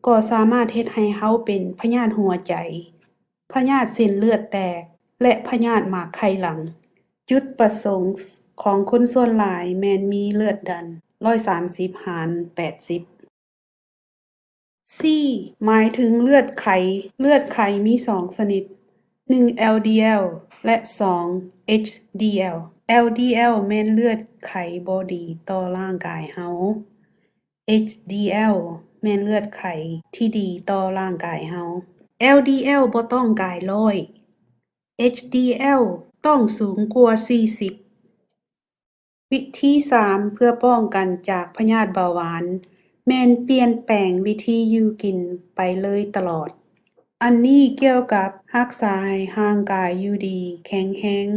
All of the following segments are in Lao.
ກໍສາມາດເຮັດໃຫ້ເຮົາເປັນພະຍາດຫົວໃຈ, ພະຍາດເສັ້ນເລືອດແຕກ ແລະ ພະຍາດໝາກໄຂ່ຫຼັງ. ຈຸດປະສົງຂອງຄົນສ່ວນຫຼາຍແມ່ນມີເລືອດດັນ ຮ້ອຍສາມສິບ ຫານ ແປດສິບ. ຊີ ໝາຍເຖິງເລືອດໄຂ. ເລືອດໄຂມີສອງຊະນິດ, ໜຶ່ງ ແອລດີແອລ ແລະ ສອງ ເອັດດີແອລ. ແອລດີແອລ ແມ່ນເລືອດໄຂບໍ່ດີຕໍ່ຮ່າງກາຍເຮົາ. ເອັດດີແອລ ແມ່ນເລືອດໄຂທີ່ດີຕໍ່ຮ່າງກາຍເຮົາ. ແອລດີແອລ ບໍ່ຕ້ອງກາຍຮ້ອຍ, ເອັດດີແອລ ຕ້ອງສູງກວ່າສີ່ສິບ. ວິທີສາມເພື່ອປ້ອງກັນຈາກພະຍາດເບົາຫວານ ແມ່ນປ່ຽນແປງວິທີຢູ່ກິນໄປເລີຍຕະຫຼອດ. ອັນນີ້ກ່ຽວກັບຮັກສາໃຫ້ຮ່າງກາຍຢູ່ດີແຂງແຮງ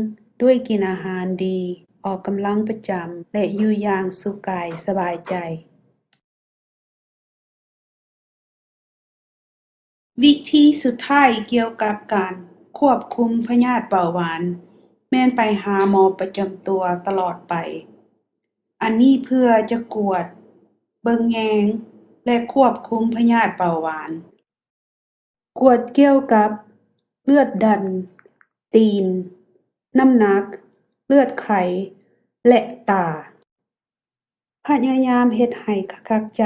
ດ້ວຍກິນອາຫານດີ, ອອກກຳລັງປະຈຳ ແລະ ຢູ່ຢ່າງສຸກກາຍສະບາຍໃຈ. ວິທີສຸດທ້າຍກ່ຽວກັບການຄວບຄຸມພະຍາດເບົາຫວານ ແມ່ນໄປຫາໝໍປະຈຳຕົວຕະຫຼອດໄປ. ອັນນີ້ເພື່ອຈະກວດເບິ່ງແຍງ ແລະ ຄວບຄຸມພະຍາດເບົາຫວານ. ກວດກ່ຽວກັບເລືອດດັນ, ຕີນ, ນ້ຳໜັກ, ເລືອດໄຂ້ ແລະ ຕາ. ພະຍາຍາມເຮັດໃຫ້ຄັກໃຈ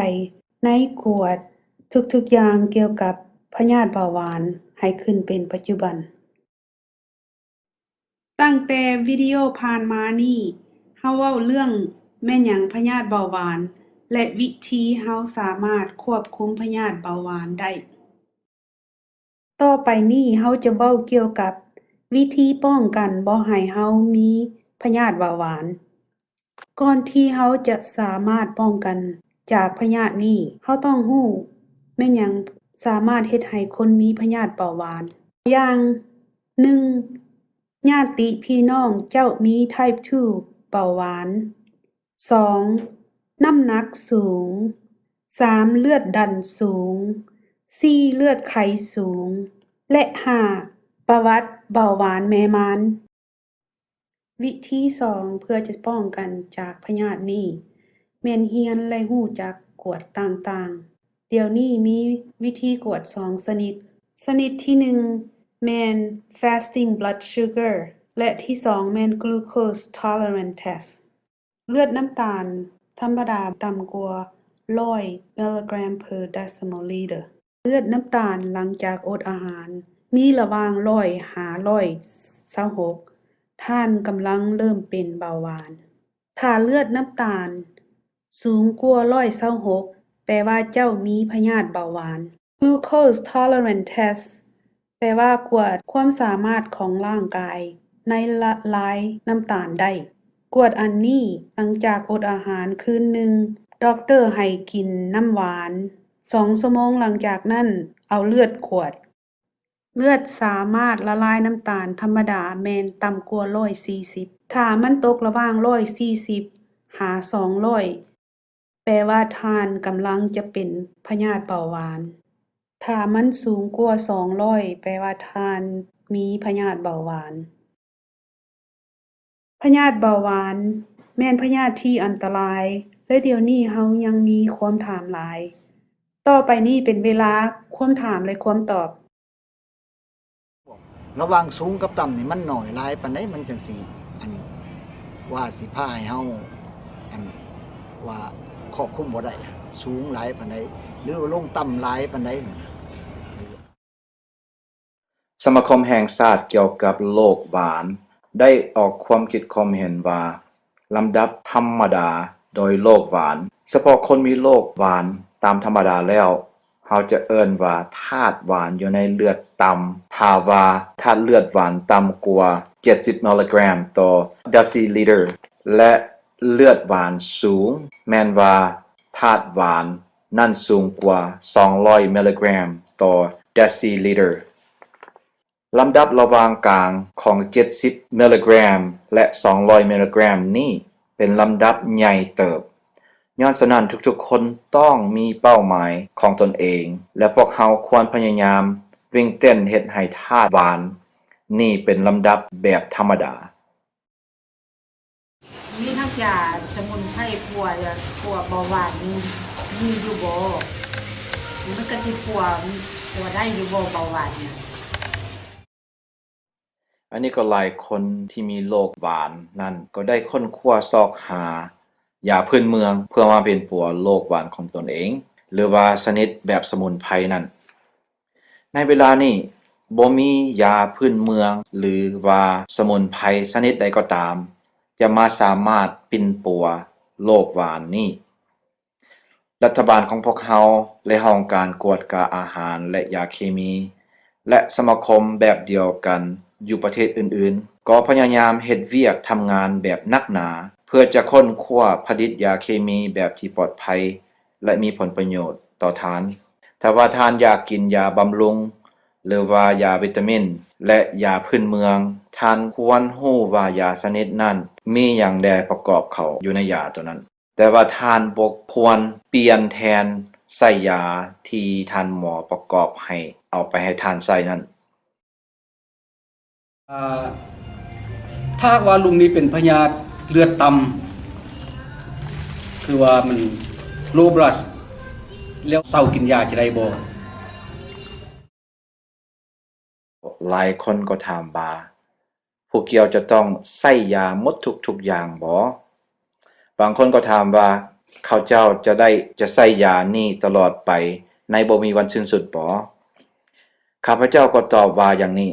ໃນກວດທຸກໆຢ່າງກ່ຽວກັບພະຍາດເບົາຫວານໃຫ້ຂຶ້ນເປັນປັດຈຸບັນ. ຕັ້ງແຕ່ວິດີໂອຜ່ານມານີ້ ເຮົາເວົ້າເລື່ອງແມ່ນຫຍັງພະຍາດເບົາຫວານ ແລະ ວິທີເຮົາສາມາດຄວບຄຸມພະຍາດເບົາຫວານໄດ້. ຕໍ່ໄປນີ້ເຮົາຈະເວົ້າກ່ຽວກັບວິທີປ້ອງກັນບໍ່ໃຫ້ເຮົາມີພະຍາດເບົາຫວານ. ກ່ອນທີ່ເຮົາຈະສາມາດປ້ອງກັນຈາກພະຍາດນີ້, ເຮົາຕ້ອງຮູ້ແມ່ນຫຍັງສາມາດເຮັດໃຫ້ຄົນມີພະຍາດເບົາຫວານ. ຢ່າງໜຶ່ງ, ຍາດຕິພີ່ນ້ອງເຈົ້າມີ Type two ເບົາຫວານ. ສອງ, ນ້ຳໜັກສູງ. ສາມ, ເລືອດດັນສູງ. ສີ່, ເລືອດໄຂສູງ. ແລະ ຫ້າ, ປະຫວັດເບົາຫວານແມ່ມານ. ວິທີສອງເພື່ອຈະປ້ອງກັນຈາກພະຍາດນີ້ ແມ່ນຮຽນ ແລະ ຮູ້ຈັກກວດຕ່າງໆ. ດຽວນີ້ມີວິທີກວດສອງຊະນິດ. ຊະນິດທີໜຶ່ງແມ່ນ fasting blood sugar ແລະ ທີສອງແມ່ນ glucose tolerance test. ເລືອດນ້ຳຕານທຳມະດາຕ່ຳກວ່າຮ້ອຍມິລລິແກຣມ per decimal liter. ເລືອດນ້ຳຕານຫຼັງຈາກອົດອາຫານມີລະຫວ່າງຮ້ອຍຫາຮ້ອຍຊາວຫົກ ທ່ານກຳລັງເລີ່ມເປັນເບົາຫວານ. ຖ້າເລືອດນ້ຳຕານສູງກວ່າຮ້ອຍຊາວຫົກ ແປວ່າເຈົ້າມີພະຍາດເບົາຫວານ. Glucose tolerance test ແປວ່າກວດຄວາມສາມາດຂອງຮ່າງກາຍໃນລະລາຍນ້ຳຕານໄດ້. ກວດອັນນີ້ຫຼັງຈາກອົດອາຫານຄືນໜຶ່ງ, ດັອກເຕີໃຫ້ກິນນ້ຳຫວານ. ສອງຊົ່ວໂມງຫຼັງຈາກນັ້ນເອົາເລືອດກວດ. ເລືອດສາມາດລະລາຍນ້ຳຕານທຳມະດາແມ່ນຕ່ຳກວ່າຮ້ອຍສີ່ສິບ. ຖ້າມັນຕົກລະຫວ່າງຮ້ອຍສີ່ສິບຫາສອງຮ້ອຍ ແປວ່າທ່ານກຳລັງຈະເປັນພະຍາດເບົາຫວານ. ຖ້າມັນສູງກວ່າສອງຮ້ອຍ ແປວ່າທ່ານມີພະຍາດເບົາຫວານ. ພະຍາດເບົາຫວານແມ່ນພະຍາດທີ່ອັນຕະລາຍ ແລະ ດຽວນີ້ເຮົາຍັງມີຄວາມຖາມຫຼາຍ. ຕໍ່ໄປນີ້ເປັນເວລາຄວາມຖາມ ແລະ ຄວາມຕອບ. ລະຫວ່າງສູງກັບຕ່ຳນີ້ມັນໜ້ອຍຫຼາຍປານໃດ ມັນຈັ່ງຊິ ອັນ ວ່າຊິພາໃຫ້ເຮົາ ອັນ ວ່າຄວບຄຸມບໍ່ໄດ້ ສູງຫຼາຍປານໃດ ຫຼືວ່າລົງຕ່ຳຫຼາຍປານໃດ? ສະມາຄົມແຫ່ງຊາດກ່ຽວກັບໂລກຫວານ ໄດ້ອອກຄວາມຄິດຄວາມເຫັນວ່າ ລຳດັບທຳມະດາໂດຍໂລກຫວານ, ສະເພາະຄົນມີໂລກຫວານຕາມທຳມະດາແລ້ວ ເຮົາຈະເອີ້ນວ່າທາດຫວານຢູ່ໃນເລືອດຕ່ຳ. ຖ້າວ່າທາດເລືອດຫວານຕ່ຳກວ່າເຈັດສິບມິລລິແກຣມຕໍ່ເດຊິລິເຕີ ແລະ ເລືອດຫວານສູງ ແມ່ນວ່າທາດຫວານນັ້ນສູງກວ່າສອງຮ້ອຍມິລລິແກຣມຕໍ່ເດຊິລິເຕີ. ລຳດັບລະຫວ່າງກາງຂອງເຈັດສິບມິລລິແກຣມ ແລະ ສອງຮ້ອຍມິລລິແກຣມນີ້ເປັນລຳດັບໃຫຍ່ເຕີບ. ຍ້ອນສະນັ້ນ ທຸກໆຄົນຕ້ອງມີເປົ້າໝາຍຂອງຕົນເອງ ແລະ ພວກເຮົາຄວນພະຍາຍາມວິ່ງເຕັ້ນເຮັດໃຫ້ທາດຫວານນີ້ເປັນລຳດັບແບບທຳມະດາ. ມີທັງຢາສະໝຸນໄພປົວ ປົວເບົາຫວານມີ ມີຢູ່ບໍ່? ແ ມັນກະຊິປົວ ປົວໄດ້ຢູ່ບໍ່ເບົາຫວານນີ້? ອັນນີ້ກໍຫຼາຍຄົນທີ່ມີໂລກຫວານນັ້ນ ກໍໄດ້ຄົ້ນຄວ້າຊອກຫາຢາພື້ນເມືອງ ເພື່ອມາປິ່ນປົວໂລກຫວານຂອງຕົນເອງ ຫຼືວ່າຊະນິດແບບສະໝຸນໄພນັ້ນ. ໃນເວລານີ້ ບໍ່ມີຢາພື້ນເມືອງ ຫຼືວ່າສະໝຸນໄພຊະນິດໃດກໍຕາມ ຈະມາສາມາດປິ່ນປົວໂລກຫວານນີ້. ລັດຖະບານຂອງພວກເຮົາ ແລະ ຫ້ອງການກວດກາອາຫານ ແລະ ຢາເຄມີ ແລະ ສະມາຄົມແບບດຽວກັນຢູ່ປະເທດອື່ນໆ ກໍພະຍາຍາມເຮັດວຽກທຳງານແບບໜັກໜາ ເພື່ອຈະຄົ້ນຄວ້າຜະລິດຢາເຄມີແບບທີ່ປອດໄພ ແລະ ມີຜົນປະໂຫຍດຕໍ່ທ່ານ. ຖ້າວ່າທ່ານຢາກກິນຢາບຳລຸງ ຫຼືວ່າຢາວິຕາມິນ ແລະ ຢາພື້ນເມືອງ, ທ່ານຄວນຮູ້ວ່າຢາຊະນິດນັ້ນມີຫຍັງແດ່ປະກອບເຂົ້າຢູ່ໃນຢາໂຕນັ້ນ. ແຕ່ວ່າທ່ານບໍ່ຄວນປ່ຽນແທນໃຊ້ຢາທີ່ທ່ານໝໍປະກອບໃຫ້ເອົາໄປໃຫ້ທ່ານໃຊ້ນັ້ນ. ອາ ຖ້າຫາກວ່າລຸງນີ້ເປັນພະຍາດເລືອດຕ່ຳ ຄືວ່າມັນ low blood ແລ້ວເຊົາກິນຢາຈະໄດ້ບໍ່? ຫຼາຍຄົນກໍຖາມວ່າ ຜູ້ກ່ຽວຈະຕ້ອງໃຊ້ຢາໝົດທຸກໆຢ່າງບໍ? ບາງຄົນກໍຖາມວ່າ ເຂົາເຈົ້າຈະໄດ້ ຈະໃຊ້ຢານີ້ຕະຫຼອດໄປໃນບໍ່ມີວັນສິ້ນສຸດບໍ? ຂ້າພະເຈົ້າກໍຕອບວ່າຢ່າງນີ້,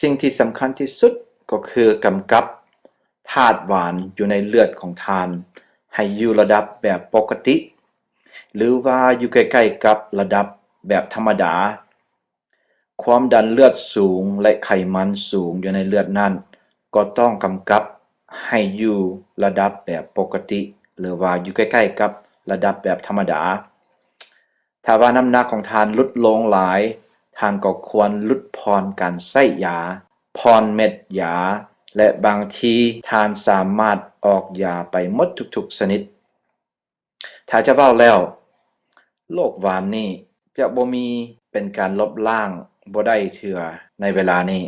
ສິ່ງທີ່ສຳຄັນທີ່ສຸດກໍຄືກຳກັບທາດຫວານຢູ່ໃນເລືອດຂອງທ່ານໃຫ້ຢູ່ລະດັບແບບປົກກະຕິ ຫຼືວ່າຢູ່ໃກ້ໆກັບລະດັບແບບທຳມະດາ. ຄວາມດັນເລືອດສູງ ແລະ ໄຂມັນສູງຢູ່ໃນເລືອດນັ້ນ ກໍຕ້ອງກຳກັບໃຫ້ຢູ່ລະດັບແບບປົກກະຕິ ຫຼືວ່າຢູ່ໃກ້ໆກັບລະດັບແບບທຳມະດາ. ຖ້າວ່ານ້ຳໜັກຂອງທ່ານຫຼຸດລົງຫຼາຍ, ທ່ານກໍຄວນຫຼຸດຜ່ອນການໃຊ້ຢາ, ຜ່ອນເມັດຢາ ແລະ ບາງທີທ່ານສາມາດອອກຢາໄປໝົດທຸກໆຊະນິດ. ຖ້າຈະເວົ້າແລ້ວ, ໂລກຫວານນີ້ຈະບໍ່ມີເປັນການລົບລ້າງບໍ່ໄດ້ເທື່ອໃນເວລານີ້,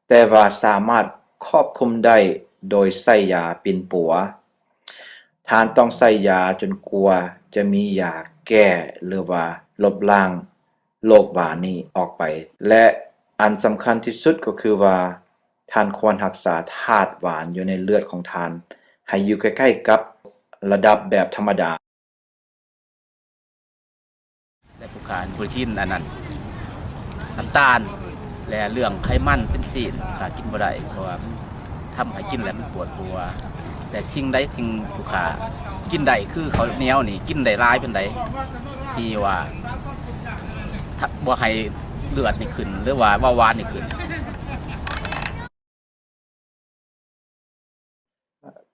ແຕ່ວ່າສາມາດຄອບຄຸມໄດ້ໂດຍໃຊ້ຢາປິ່ນປົວ. ທ່ານຕ້ອງໃຊ້ຢາຈົນກວ່າຈະມີຢາແກ້ ຫຼືວ່າລົບລ້າງໂລກຫວານນີ້ອອກໄປ. ແລະ ອັນສຳຄັນທີ່ສຸດກໍຄືວ່າ ທ່ານຄວນຮັກສາທາດຫວານຢູ່ໃນເລືອດຂອງທ່ານໃຫ້ຢູ່ໃກ້ໆກັບລະດັບແບບທຳມະດາ. ແລະ ຜູ້ຂ້າບໍ່ໄດ້ກິນອັນນັ້ນ ນ້ຳຕານ ແລະ ເລື່ອງໄຂມັນເປັນຊີ້ນ ຂ້າກິນບໍ່ໄດ້ ເພາະວ່າມັນທຳໃຫ້ກິນແລ້ວມັນປວດຫົວ. ແລະ ສິ່ງໃດທີ່ຜູ້ຂ້າກິນໄດ້ ຄືເຂົ້າໜຽວນີ້ ກິນໄດ້ຫຼາຍປານໃດ ທີ່ວ່າ ບໍ່ໃຫ້ເລືອດນີ້ຂຶ້ນ ຫຼືວ່າເບົາຫວານນີ້ຂຶ້ນ.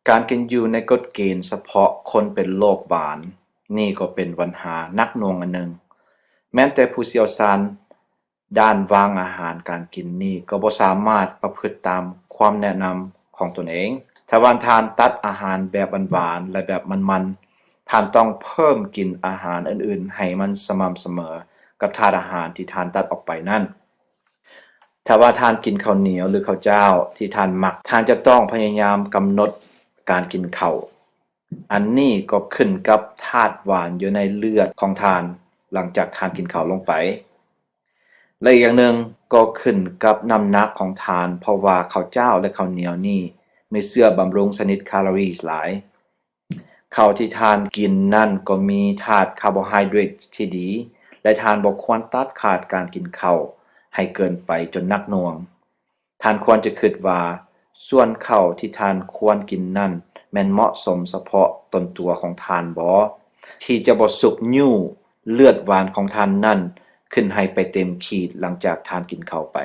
ການກິນຢູ່ໃນກົດເກນສະເພາະຄົນເປັນໂລກຫວານນີ້ກໍເປັນບັນຫາໜັກໜ່ວງອັນໜຶ່ງ. ແມ່ນແຕ່ຜູ້ຊ່ຽວຊານດ້ານວາງອາຫານການກິນນີ້ກໍບໍ່ສາມາດປະພຶດຕາມຄວາມແນະນຳຂອງຕົນເອງ. ຖ້າວ່າທ່ານຕັດອາຫານແບບຫວານໆ ແລະ ແບບມັນໆ, ທ່ານຕ້ອງເພີ່ມກິນອາຫານອື່ນໆໃຫ້ມັນສະໝ່ຳສະເໝີກັບທາດອາຫານທີ່ທ່ານຕັດອອກໄປນັ້ນ. ຖ້າວ່າທ່ານກິນເຂົ້າໜຽວ ຫຼື ເຂົ້າຈ້າວທີ່ທ່ານມັກ, ທ່ານຈະຕ້ອງພະຍາຍາມກຳນົດການກິນເຂົ້າ. ອັນນີ້ກໍຂຶ້ນກັບທາດຫວານຢູ່ໃນເລືອດຂອງທ່ານ ຫຼັງຈາກທ່ານກິນເຂົ້າລົງໄປ. ແລະ ອີກຢ່າງໜຶ່ງກໍຂຶ້ນກັບນ້ຳໜັກຂອງທ່ານ, ເພາະວ່າເຂົ້າຈ້າວ ແລະ ເຂົ້າໜຽວນີ້ມີເຊື້ອບຳລຸງຊະນິດຄາລໍຣີຫຼາຍ. ເຂົ້າທີ່ທ່ານກິນນັ້ນກໍມີທາດຄາໂບໄຮເດຣດທີ່ດີ ແລະ ທ່ານບໍ່ຄວນຕັດຂາດການກິນເຂົ້າໃຫ້ເກີນໄປຈົນໜັກໜ່ວງ. ທ່ານຄວນຈະຄິດວ່າສ່ວນເຂົ້າທີ່ທ່ານຄວນກິນນັ້ນແມ່ນເໝາະສົມສະເພາະຕົນຕົວຂອງທ່ານບໍ ທີ່ຈະບໍ່ຊຸກຍູ້ເລືອດຫວານຂອງທ່ານນັ້ນຂຶ້ນໃຫ້ໄປເຕັມຂີດຫຼັງຈາກທ່ານກິນເຂົ້າໄປ.